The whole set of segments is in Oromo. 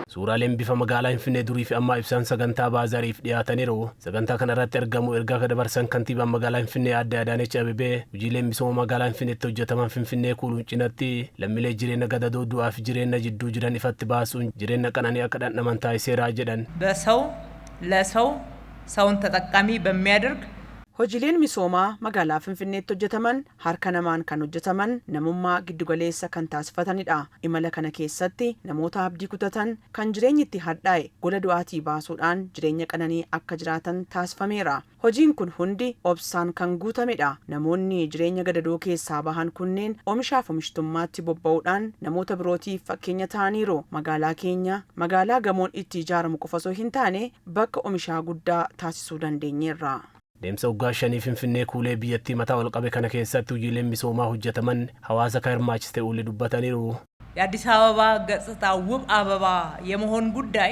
Suuraaleen bifa magaalaa Finfinnee durii fi ammaa ibsan sagantaa baazaariif dhiyaataniiru. Sagantaa kana irratti argamu ergaa kan dabarsan kantiibaan magaalaa Finfinnee Aadde Adaanech Abeebee, hojiileen misooma magaalaa Finfinneetti hojjetaman Finfinnee kuuluun cinatti lammiilee jireenya gadadoo du'aa fi jireenya jidduu jiran ifatti baasuun jireenya qananii akka dhandhaman taasiseera jedhan. በሰው ለሰው ሰውን ተጠቃሚ በሚያደርግ Hojiileen misoomaa magaalaa Finfinneetti hojjetaman harka namaan kan hojjetaman, namummaa giddugaleessa kan taasifatanidha. Imala kana keessatti namoota abdii kutatan, kan jireenyi itti hadhaa'e, gola du'aatii baasuudhaan jireenya qananii akka jiraatan taasifameera. Hojiin kun hundi obsaan kan guutamedha. Namoonni jireenya gadadoo keessaa bahan kunneen oomishaaf oomishtummaatti bobba'uudhaan namoota birootiif fakkeenya ta'aniiru. Magaalaa keenya magaalaa gamoon itti ijaaramu qofa osoo hin taane, bakka oomishaa guddaa taasisuu dandeenyeerra. Deemsa waggaa 5 Finfinnee kuulee biyyattii mataa ol qabe kana keessatti hojiileen misoomaa hojjetaman hawaasa kan hirmaachise ta'uu dubbataniiru. የአዲስ አበባ ገጽታ ውብ አበባ የመሆን ጉዳይ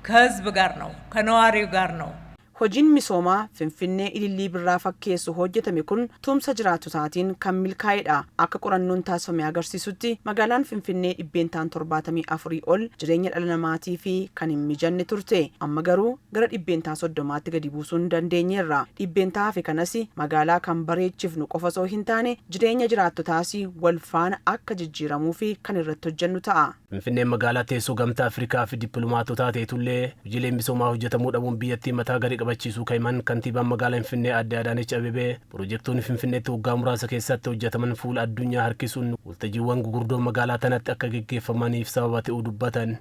ከህዝብ ጋር ነው፣ ከነዋሪው ጋር ነው። Hojiin misoomaa Finfinnee ilillii birraa fakkeessu hojjetame kun tumsa jiraattotaatiin kan milkaa'edha. Akka qorannoon taasifame agarsiisutti, magaalaan Finfinnee 74% ol jireenya dhala namaatii fi kan hin mijanne turte. Amma garuu gara 30%tti gadi buusuun dandeenyeerra. Dhibbeentaa hafe kanas magaalaa kan bareechifnu qofa osoo hin taane, jireenya jiraattotaas wal faana akka jijjiiramuu fi kan irratti hojjennu ta'a. Finfinneen magaalaa teessoo Gamtaa Afrikaa fi dippiloomaatotaa ta'etullee, hojiileen misoomaa hojjetamuu dhabuun biyyattii mataa gadi qabachiisuu kan himan kantiibaan magaalaa Finfinnee Aadde Adaanech Abeebee, pirojektoonni Finfinneetti waggaa muraasa keessatti hojjetaman fuula addunyaa harkisuun waltajjiiwwan gugurdoon magaalaa tanatti akka geggeeffamaniif sababa ta'uu dubbatan.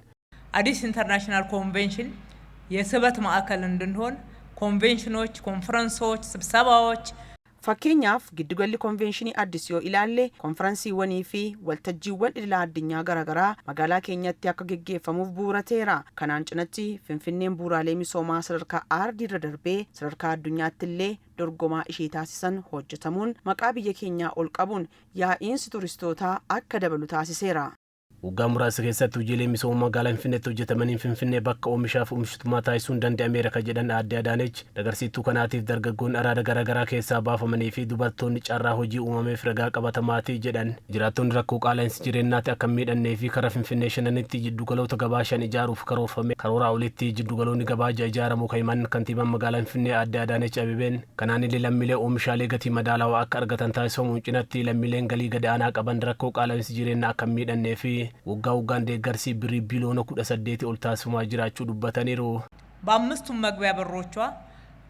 አዲስ ኢንተርናሽናል ኮንቬንሽን የስበት ማዕከል እንድንሆን ኮንቬንሽኖች፣ ኮንፈረንሶች፣ ስብሰባዎች Fakkeenyaaf, giddugalli konveenshinii Addis yoo ilaalle, konferansiiwwanii fi waltajjiiwwan idila addunyaa garaagaraa magaalaa keenyatti akka geggeeffamuuf bu'uurateera. Kanaan cinatti Finfinneen bu'uuraalee misoomaa sadarkaa aardii irra darbee sadarkaa addunyaatti illee dorgomaa ishee taasisan hojjetamuun maqaa biyya keenyaa ol qabuun yaa'iinsi turistootaa akka dabalu taasiseera. Waggaa muraasa keessatti hojiilee misooma magaalaa Finfinneetti hojjetamaniin Finfinnee bakka oomishaaf oomishtummaa taasisuun danda'ameera kan jedhan Aadde Adaanech, agarsiistuu kanaatiif dargaggoonni araada garaagaraa keessaa baafamanii fi dubartoonni carraa hojii uumameef ragaa qabatamaatii jedhan. Jiraattonni rakkoo qaala'insi jireenyaatti akka hin miidhannee fi karaa Finfinnee shananitti jiddugaloota gabaa shan ijaaruuf karoorfame, karooraa olitti jiddugaloonni gabaa ja'a ijaaramuu kan himan kantiibaan magaalaa Finfinnee Aadde Adaanech Abeebeen, kanaan illee lammiilee oomishaalee gatii madaalawaa akka argatan taasifamuun cinatti, lammiileen galii gad aanaa qaban rakkoo qaala'insi jireenyaa akka hin miidhannee fi waggaa waggaan deeggarsi birrii biliyoona 18 ol taasifamaa jiraachuu dubbataniiru. በአምስቱም መግቢያ በሮቿ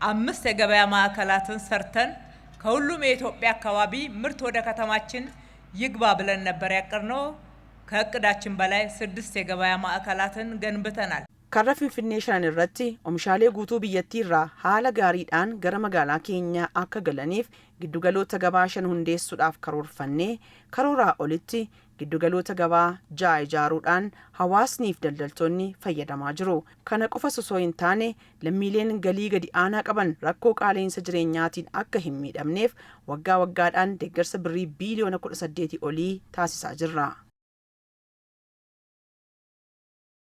አምስት የገበያ ማዕከላትን ሰርተን ከሁሉም የኢትዮጵያ አካባቢ ምርት ወደ ከተማችን ይግባ ብለን ነበር ያቀድነው። ከእቅዳችን በላይ ስድስት የገበያ ማዕከላትን ገንብተናል። Karra Finfinnee shanan irratti oomishaalee guutuu biyyattii irraa haala gaariidhaan gara magaalaa keenyaa akka galaniif giddugaloota gabaa shan hundeessuudhaaf karoorfannee, karooraa olitti giddugaloota gabaa ja'a ijaaruudhaan hawaasniif daldaltoonni fayyadamaa jiru. Kana qofa osoo hin taane, lammiileen galii gadi aanaa qaban rakkoo qaala'insa jireenyaatiin akka hin miidhamneef waggaa waggaadhaan deeggarsa birrii biiliyoona 18 olii taasisaa jirra.